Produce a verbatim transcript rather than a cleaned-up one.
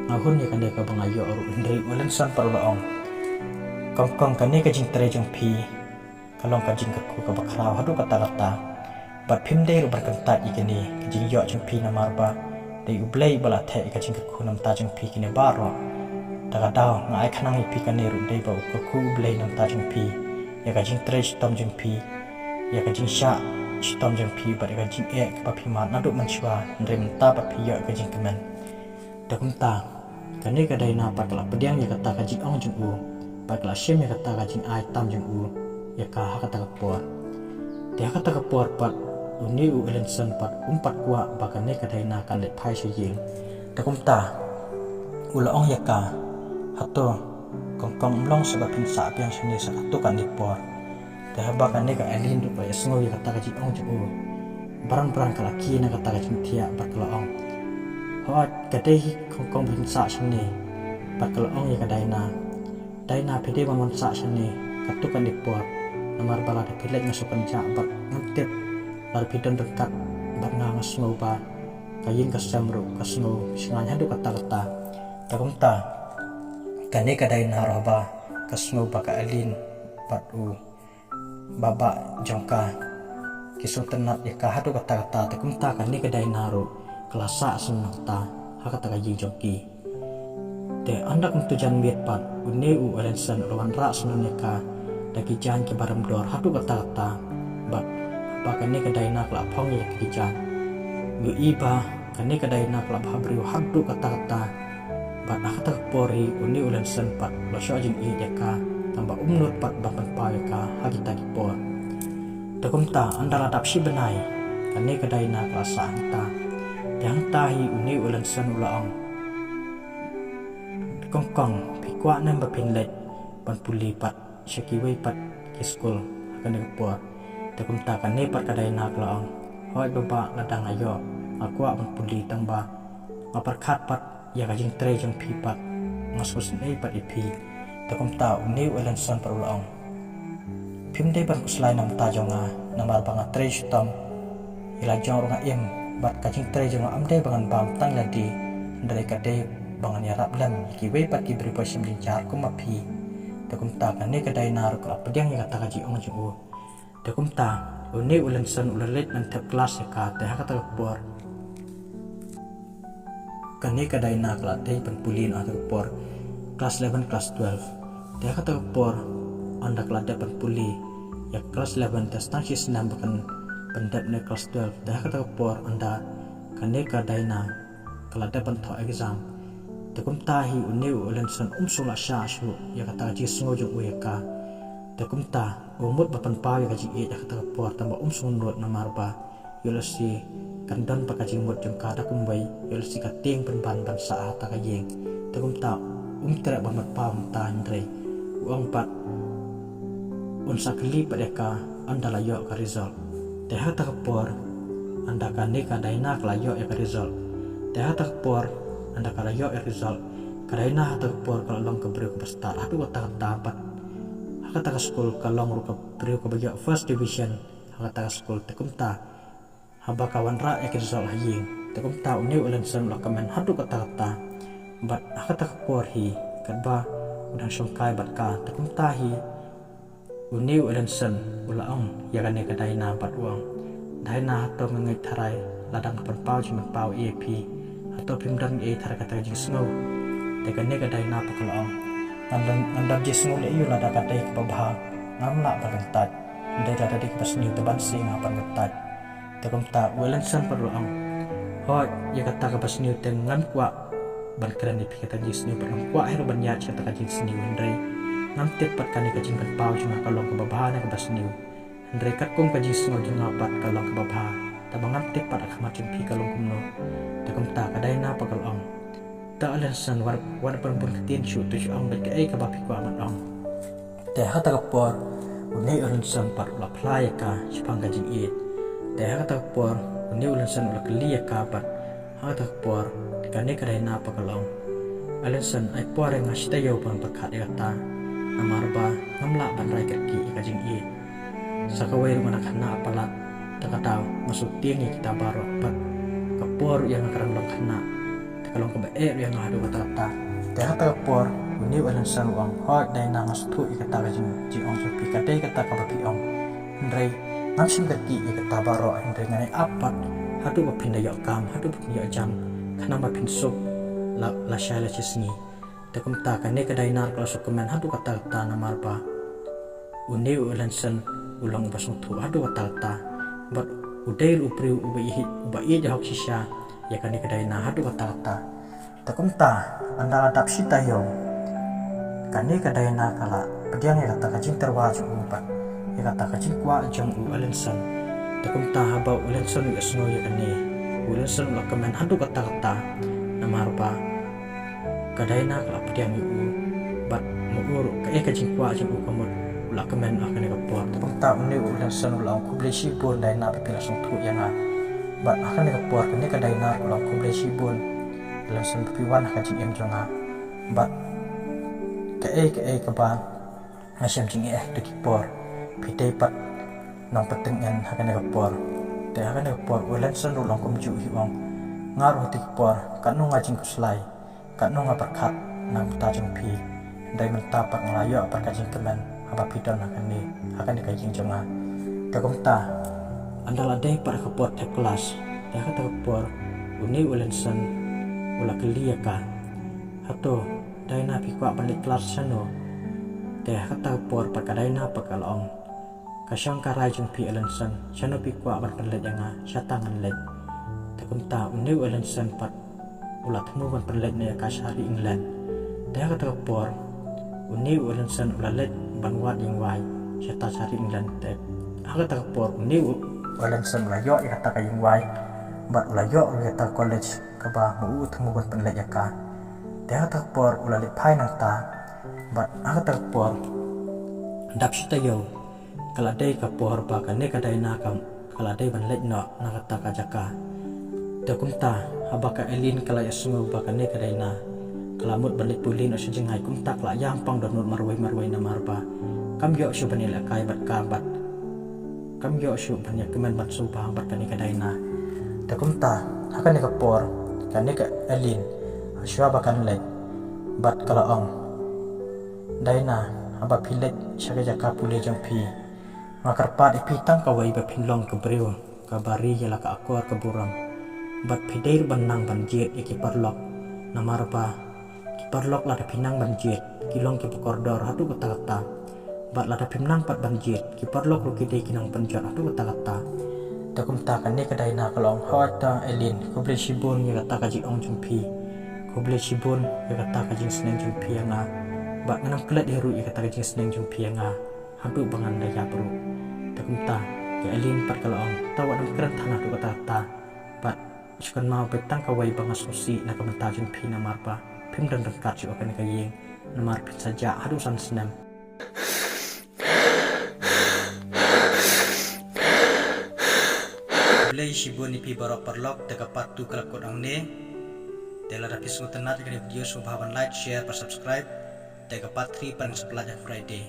Nga hun ïa kane kaba nga ïoh ruh, hynrei u Alanson pat u la ong, kong kong, kane ka jingtrei jong phi ka long ka jingkyrkhu kaba khraw haduh katta katta. Bad phim dei ruh ban kyntait ïa kane ka jingïoh jong phi namar ba dei U Blei ba la theh ïa ka jingkyrkhu na bynta jong phi kine baroh. Te ka daw nga ai khnang ïa phi kane ruh dei ba u kyrkhu U Blei na bynta jong phi, ïa ka jingtrei shitom jong phi, ïa ka jingshah shitom jong phi bad ïa ka jingeh kaba phi mad naduh mynshuwa, hynrei mynta pat phi ïoh ïa ka jingkmen. Te kumta kane ka Daina pat ka la pdiang ïa kata ka jingong jong u, pat ka la shim ïa kata ka jingai tam jong u ïa ka ha kata ka por. Te ha kata ka por pat une u Alanson pat um pat kwah ba kane ka Daina kan leit phai sha ïing. Te kumta u la ong ïa ka, hato kong kong, ym long sa ba phin sah biang shane sa katto katne por. Te haba kane ka Eileen ruh ka la ïohsngew ïa kata ka jingong jong u, bran bran ka la kiew na kata ka jingthiah bad ka la ong, hooid, ka dei hi kong kong, ba phin sah shane. Bad ka la ong ïa ka Daina, Daina, phi dei ban wan sah shane katto katne por, namar ba lada phi leit nga sngewkynjah bad ngam tip lada phi don ryngkat bad nga, nga sngew ba ka ïing ka sem ruh ka sngew shngaiñ haduh katta katta. Te kumta kane ka Daina ruh haba ka sngew ba ka Eileen bad u baba jong ka ki sngewtynnat ïa ka haduh katta katta, te kumta kane ka Daina ruh ka la sah shen nangta ha kata ka ïing jong ki. Te ynda kumta jan miet pat une u Alanson u la wanrah shen ïa ka da ki jaiñ kiba rem dor haduh katta katta. Bad haba kane ka Daina ka la phong ïa ki jaiñ, u ïohi ba kane ka Daina ka la bha briew haduh katta katta. Bad ha kata ka por hi une u Alanson pat u la shoh jingïeit ïa ka, tangba um nud pat ban pynpaw ïa ka ha kita ki por. Te kumta ynda la dap shi bnai kane ka Daina ka la sah hangta. Te hangta hi une u Alanson u la ong, kong kong, phi kwah ne em ba phin leit ban pule pat sha kiwei pat ki skul ha kane ka por? Te kumta kane pat ka Daina ka la ong, hooid baba, lada nga ïoh nga kwah ban pule, tangba nga pyrkhat pat ïa ka jingtrei jong phi pat, nga sngewsynei pat ïa phi. Te kumta une u Alanson pat u la ong, phim dei ban khuslai na bynta jong nga namar ba nga trei shitom, ïa la jong ruh nga im, bad ka jingtrei jong nga ym dei ba ngan bam tang ïa lade, hynrei ka dei ba ngan ïarap lem ïa kiwei pat ki briew ba shem jynjar kum ma phi. Te kumta kane ka Daina ruh ka la pdiang ïa kata ka jingong jong u. Te kumta une u Alanson u la leit ban thep klas ïa ka. Te ha kata ka por kane ka Daina ka la dei ban pule ha kata ka por klas eleven, klas twelve. Te ha kata ka por ynda ka la dep ban pule ïa klas eleven, te tang shi snem ba kan pyndep ne klas twelve. Te ha kata ka por ynda kane ka Daina ka la dep ban thoh exam, te kumta hi une u Alanson um shu la shah shuh ïa kata ka jingsngew jong u ïa ka. Te kumta u mut ba pynpaw ïa ka jingïeit ha kata ka por, tangba um sngewnud namar ba ïoh lehse kan don pat ka jingmut jong ka da kumwei, ïoh lehse ka tieng pynban ban sah ha kata ka ïing. Te kumta um treh ban pynpaw mynta, hynrei u ong pat un sa kylli pat ïa ka ynda la ïoh ka result. Te ha kata ka por ynda kane ka Daina ka la ïoh ïa ka result. Te ha kata ka por ynda ka la ïoh ïa ka result, ka Daina ha kata ka por ka la long ka briew kaba stad haduh katta katta, bad ha kata ka skul ka long ruh ka briew kaba ïoh first division ha kata ka skul. Te kumta haba ka wanrah ïa ka result ha ïing, te kumta une u Alanson u la kmen haduh katta katta. Bad ha kata ka por hi katba u dang shongkai bad ka, te kumta hi une u Alanson u la ong ïa kane ka Daina bad u ong, Daina, hato nga ngeit tharai lada nga pynpaw jingpynpaw ïa phi, hato phim don ei tharai kata ka jingsngew? Te kane ka Daina pat ka la ong, ngan don, ngan don jingsngew leh aïu lada ka dei kaba bha ngam lah ban kyntait, hynrei lada dei kaba sniew te ban shisha nga ban kyntait. Te kumta u Alanson pat u la ong, hooid, ïa kata kaba sniew te ngam kwah ban kren ïa phi kata ka jingsniew, bad ngam kwah hi ruh ban ïaid sha kata ka jingsniew, hynrei ngam tip pat kane ka jingpynpaw jong nga ka long kaba bha ne kaba sniew. Hynrei katkum ka jingsngew jong nga pat ka long kaba bha, tangba ngam tip pat ha khmat jong phi ka long kumno. Te kumta ka Daina pat ka la ong, te Alanson, wat, wat ban bun ktien shuh, to shu ong beit kaei kaba phi kwah ban ong. Te ha kata ka por une u Alanson pat u la phla ïa ka shaphang ka jingïeit. Te ha kata ka por une u Alanson u la kylli ïa ka bad ha kata ka por kane ka Daina pat ka la ong, Alanson, ai por ïa nga shi taïew ban pyrkhat ïa kata, namar ba ngam lah ban rai kyrkieh ïa ka jingïeit. Sa kawei ruh nga dang khynnah palat, te ka daw nga shu tieng ïa kita baroh, bad ka por ruh ïa nga ka dang long khynnah. Te Ka long kaba eh ïa nga haduh katta katta. Te ha kata ka por une u Alanson u ong, hooid Diana, nga sngewthuh ïa kata ka jing, jingong jong phi, ka dei kata kaba phi ong. Hynrei ngam shym kyrkieh ïa kata baroh, hynrei nga ïa ap pat haduh ba phin da ïoh kam, haduh ba phin ïoh jam, khnang ba phin suk la, lashai lashisngi. Te kumta kane ka Diana ka la sngewkmen haduh katta katta namar ba une u Alanson u long uba sngewthuh haduh katta katta. Bad u dei ruh u briew uba ïeit, uba ïeit hok shisha ïa kane ka Diana haduh katta katta. Te kumta ynda la dap shi taïew, kane ka Diana ka la pdiang ïa kata ka jingtyrwa jong u bad ïa kata ka jingkwah jong u Alanson. Te kumta haba u Alanson u ïohsngew ïa kane, u Alanson u la kmen haduh katta katta namar ba ka Diana ka la pdiang ïa u. Bad ma u ruh kaei ka jingkwah jong u ka mut u la kmen ha kane ka por. Te kumta une u Alanson u la ong, khublei shibun Diana ba phi la sngewthuh ïa nga. Bad ha kane ka por kane ka Diana ka la ong, khublei shibun Alanson ba phi wan ha ka jingim jong nga. Bad kaei kaei kaba nga shem jingeh ha kito ki por, phi dei pat nongpyntngen ha kane ka por. Te ha kane ka por u Alanson ruh u la ong kumjuh hi, u ong, nga ruh ha kito ki por katno nga jingkhuslai, katno nga pyrkhat na ka bynta jong phi. Hynrei mynta pat nga la ïoh pat ka jingkmen haba phi don ha kane, ha kane ka ïing jong nga. Te kumta ynda la dei pat ha ka por thep klas, te ha kata ka por une u Alanson u la kylli ïa ka, hato Diana phi kwah ban leit klas shano? Te ha kata ka por pat ka Diana pat ka la ong, ka shong ka rai jong phi Alanson, shano phi kwah ban pynleit ïa nga, shata ngan leit. Te kumta une u Alanson pat u la thmu ban pynleit noh ïa ka sha ri England. Te ha kata ka por une u Alanson u la leit ban wad ïing wai shata sha ri England. Te ha kata ka por une u Alanson u la ïoh ïa kata ka ïing wai bad u la ïoh ïa kata ka college kaba ma u u thmu ban pynleit ïa ka. Te ha kata ka por u la leit phai nangta. Bad ha kata ka por dap shi taïew ka la dei ka por ba kane ka Diana ka, ka la dei ban leit noh na kata ka jaka. Te kumta haba ka Eileen ka la ïohsngew ba kane ka Diana ka la mut ban leit pule noh sha jngai, kumta ka la ïam pang dohnud marwei marwei namar ba kam ïoh shuh ban ïalehkai bad ka, bad kam ïoh shuh ban ïakmen ban sngewbha bad kane ka Diana. Te kumta ha kane ka por kane ka Eileen shuwa ba kan leit bad ka la ong, Diana, haba phi leit sha ka jaka pule jong phi, nga kyrpad ïa phi tang kawei ba phin long ka briew kaba ri ïa la ka akor ka burom. Bad phi dei ruh ban nang ban jied ïa ki paralok, namar ba ki paralok lada phi nang ban jied ki long kiba kordor haduh katta katta. Bad lada phim nang pat ban jied ki paralok ruh ki dei ki nang pynjot haduh katta katta. Te kumta kane ka Diana ka la ong, hooid to Eileen, khublei shibun ïa kata ka jingong jong phi. Khublei shibun ïa kata ka jingsneng jong phi ïa nga. Bad ngan ym klet hi ruh ïa kata ka jingsneng jong phi ïa nga haduh ba ngan da ïap ruh. Te kumta ka Eileen pat ka la ong, to wat ym kren than haduh katta katta. Bad shu kynmaw beit tang kawei ba nga sngewsih na ka bynta jong phi namar ba phim don ryngkat shuh ha kane ka ïing, namar phin sa jah haduh san snem. Khublei shibun ïa phi baroh paralok, te ka part two ka la kut hangne. Te lada phi sngewtynnat ïa kane ka video sngewbha ban like, share bad subscribe. Te ka part three pat ngin sa pynlait ha Friday.